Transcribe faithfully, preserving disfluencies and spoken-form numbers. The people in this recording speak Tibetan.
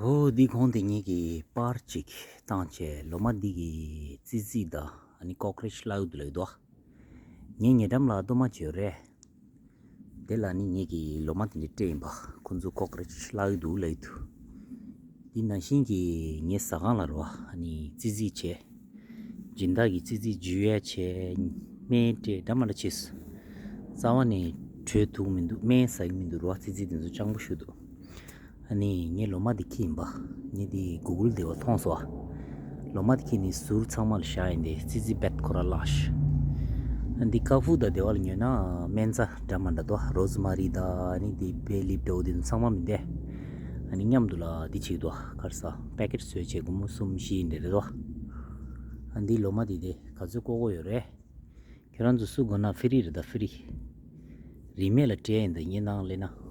འོ་འདི་གོང་དེ་ངེད་ཀྱི་པར་ཅིག་བཏང་བྱས་ལོ་མ་འདི་གི་ཙི་ཙི་དང་ཨ་ནི་ཀོག་རེ་ཆི་བླུགས་འདུག་ལབ་འདུག་ངས་ཉེ་འགྲམ་ལ་རྡོ་མ་བྱས་རེད། དེ་ལ་ནི་ངེད་ཀྱི་ལོ་མ་དེ་འདྲ་སྤྲད་ཡིན་པ། ཁོ་ཚོ་ཀོག་རེ་ཆི་བླུགས་འདུག་ལབ་འདུག་འདི་ནང་བཞིན་གྱི་ངའི་ཟ་ཁང་ལ་རོ་ཨ་ནི་ཙི་ཙི་བྱས། སྦྱིན་བདག་གི་ཙི་ཙི་འཇུ་ཡ་བྱས། སྨན་སྤྲད་འདྲ་མ་འདྲ་བྱས། རྩ་བ་ནས་དྲོད་ཐུག་མི་འདུག་སྨན་ཟ་གི་མི་འདུག་རོ། ཙི་ཙི་དེ་ཚོ་སྤྱང་པོ་ཞིག་འདུག་ཨ་ནི་ངའི་ལོ་མ་དེ་ཁྱེར་ཡིན་པ། ངས་དེ་གུ་གུལ་དེ་བ་མཐོང་སོང་ཨ། ལོ་མ་དེ་ཁྱེར་ནས་ཟུར་ཚང་མ་ལ་བཞག་ཡིན་ཏེ་ཙི་ཙི་རྦད་ཁོ་ར་བརླགས་ཤག་ཨ་འདི་ཀ་ཧྥུ་དང་དེ་བ་ལ་ཉོས་ན་སྨན་རྫས་འདྲ་མ་འདྲ་འདུག་རོ་ཛི་མ་རི་དང་ཨ་ནི་དེ་བེ་ལིབ་འདྲ་བོ་དེ་ཚོ་ཚང་མ་མིན་ཏེ། ཨ་ནི་མཉམ་དུ་ལ་འདི་བྱེད་འདུག་ག་རེ་ཟ། པེ་ཀེ་ཊི་བཟོས་བྱས་སྒོར་མོ་གསུམ་བཞི་ཡིན་ཏེ་རེད་འདུག་ཨ་འདི་ལོ་མ་དེ་དེ་ག་ཚོད་བཀོག་གི་ཡོད་རེད། ཁྱེད་རང་ཚོ་སུ་དགོས་ན་ཧྥི་རི་རེད་ད་ཧྥི་རི། རིན་མེད་ལ་སྤྲད་ཡིན་ད་ངའི་ནང་སླེབས་ན།